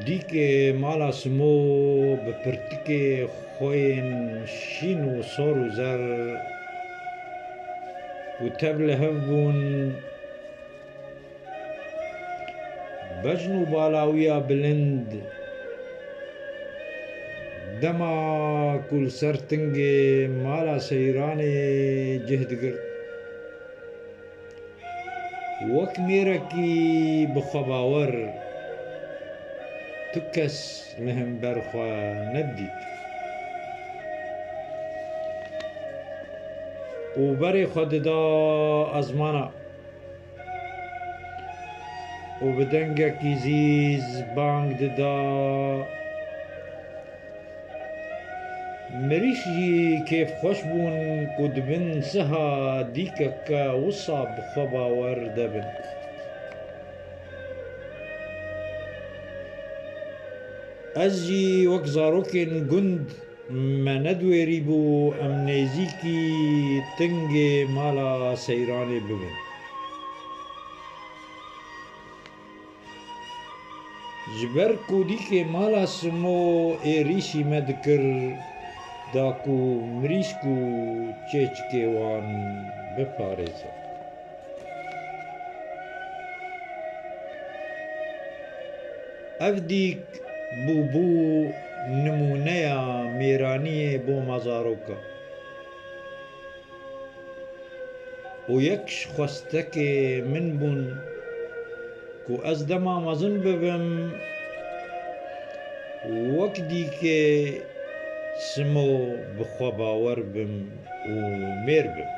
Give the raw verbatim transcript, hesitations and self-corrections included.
Dîkê mala Simo bi pirtikê xwe yên şîn û sor û zer û tev li hev bûn. Bejn û balawiya bilind, dema ku li ser tingê mala Seyranê cih digirt, wek mêrekî bi xwe bawer tu kes li hember xwe nedidît û berê xwe dida ezmana û bi dengekî zîz bang dida. Mirîş jî kêfxweş bûn ku dibin siha dîkeke wisa bi xwe bawer de bin. Ez jî wek zarokên gund me nediwêrîbû em nêzîkî tingê mala Seyranê bibin. Ji ber ku dîkê mala Simo êrîşî me dikir, da ku mirîşk û çêçikê wan biparêze. Ev dîk bûbû nimûneya mêraniyê bo me zaroka. Û yek ji xwestekê min bûn ku ez dema mezin bibim, wek dîkê Simo bi xwe bawer bim û mêr bim.